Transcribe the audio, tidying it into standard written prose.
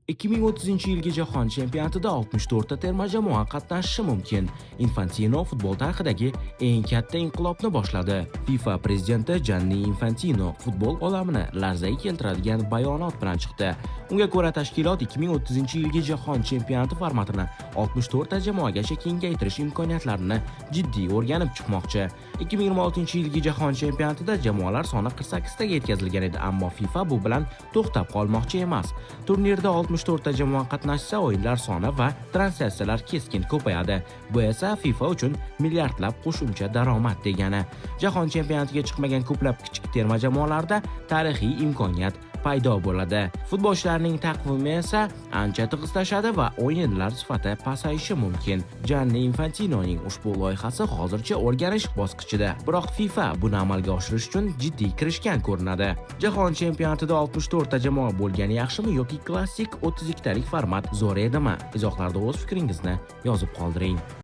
2030-yilgi Jahon chempionatida 64 ta terma jamoa qatnashishi mumkin. Infantino futbol tarixidagi eng katta inqilobni boshladi. FIFA prezidenti Janni Infantino futbol olamini larzaga keltiradigan bayonot bilan chiqdi. Unga ko'ra, tashkilot 2030-yilgi Jahon chempionati formatini 64 ta jamoagacha kengaytirish imkoniyatlarini jiddiy o'rganib chiqmoqchi. 2026-yilgi Jahon chempionatida jamoalar soni 48 taga yetkazilgan edi, ammo FIFA bu bilan to'xtab qolmoqchi emas. Turnirda 64 ta jamoa qatnashsa, o'yinlar soni va translyatsiyalar keskin ko'payadi. Bu esa FIFA uchun milliardlab qo'shimcha daromad degani. Jahon chempionatiga chiqmagan ko'plab kichik terma jamoalarda tarixiy imkoniyat paydo bo'ladi. Futbolchilarning taqvimi esa ancha tig'izlashadi va o'yinlar sifati pasayishi mumkin. Janni Infantinoning ushbu loyihasi hozircha o'rganish bosqichida, biroq FIFA buni amalga oshirish uchun jiddiy kirishgan ko'rinadi. Jahon chempionatida 64 ta jamoa bo'lgani yaxshimi yoki klassik 32 talik format zo'r edimi? Izohlarda o'z fikringizni yozib qoldiring.